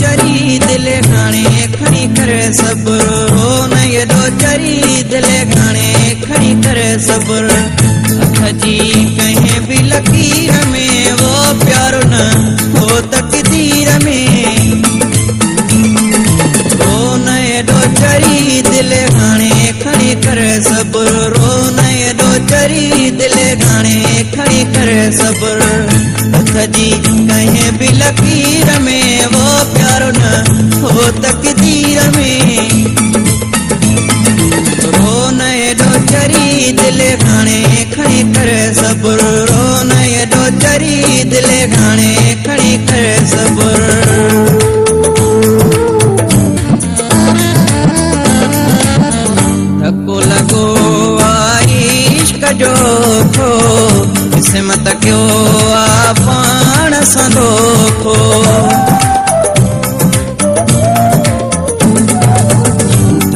चरी दिल हाणे खणी करे सब्र। रो न एॾो चरी दिल हाणे खणी करे सब्र। हथ जी कंहिं बि लकीर में वो प्यारो न हो तकदीर में। रो न एॾो चरी दिल हाणे खणी करे सब्र। रो न एॾो चरी दिल हाणे खणी करे सब्र। हथ जी कंहिं बि लकीर में वो प्यारो न हो तकदीर में। रो न एॾो चरी दिल हाणे खणी करे सब्र। रो न एॾो चरी दिल हाणे खणी करे सब्र। धको लॻो आहे इश्क जो खो, किस्मत कयो आहे पाण सां धोखो।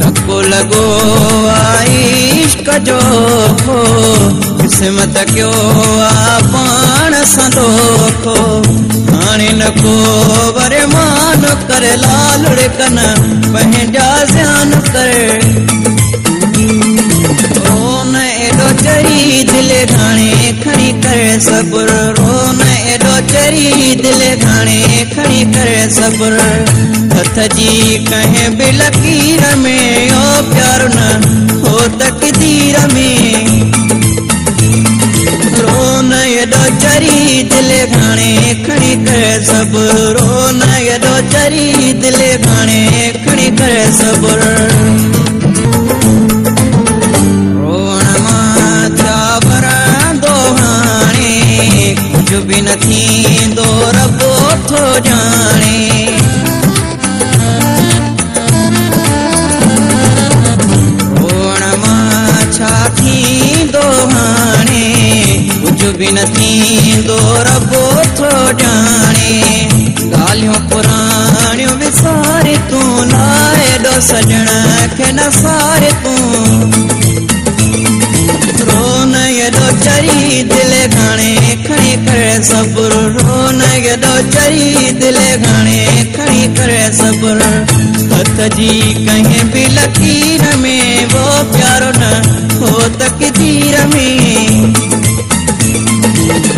धको लॻो आहे इश्क जो खो, किस्मत कयो आहे पाण सां धोखो। हाणे न को वरमान कर लाल कन पंहिंजा ज़ियान कर। रो न एॾो चरी दिल हाणे खणी करे सब्र। रो न एॾो चरी दिल हाणे खणी करे सब्र। हथ जी कंहिं बि लकीर में ओ प्यारो न हो तकदीर में। रो न एॾो चरी दिल हाणे खणी करे सब्र। रो न एॾो चरी दिल हाणे खणी करे सब्र। कुझु बि न थींदो रबो थो ॼाणे। रोअण मां छा थींदो हाणे, कुझु बि न थींदो रबो थो ॼाणे। ॻाल्हियूं पुराणियूं विसारे तूं लाए एॾो सजण खे न सारे तूं। रो न एॾो चरी दिल हाणे खणी करे सब्र। रो न एॾो चरी दिल हाणे खणी करे सब्र। हथ जी कंहिं बि लकीर में वो प्यारो न हो तकदीर में।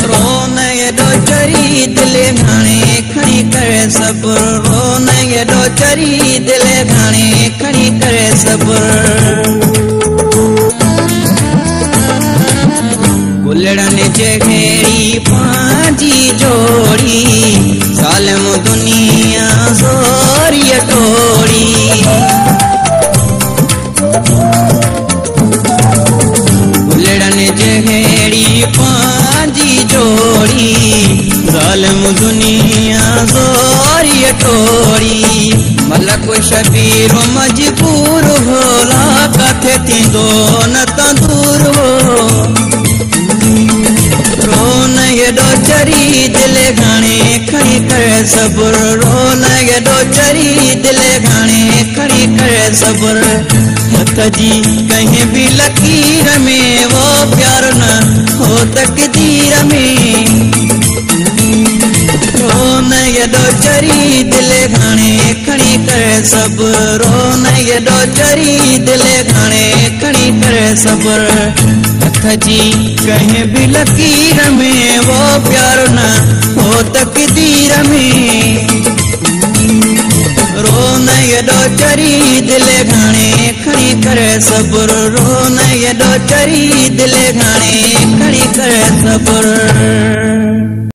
रो न एॾो चरी दिल हाणे खणी करे सब्र। रो न एॾो चरी दिल हाणे खणी करे सब्र। गुलड़नि जहिड़ी पंहिंजी जोड़ी, ज़ालिम दुनिया ज़ोरीअ टोड़ी। गुलड़नि जहिड़ी पंहिंजी जोड़ी, ज़ालिम दुनिया ज़ोरीअ टोड़ी। मलक शबीर मजबूर होला, किथे थींदो न त दूर हो। रो न एॾो चरी दिल हाणे खणी करे सब्र। रो न एॾो चरी दिल हाणे खणी करे सब्र। हथ जी कंहिं बि लकीर में वो प्यारो न हो तकदीर में। रो न एॾो चरी दिल हाणे खणी करे सब्र। रो न एॾो चरी दिल हाणे खणी करे सब्र। हथ जी कंहिं बि लकीर में वो प्यारो न हो तकदीर में। रो न एॾो चरी दिल हाणे खणी करे सब्र। रो न एॾो चरी दिल हाणे खणी करे सब्र।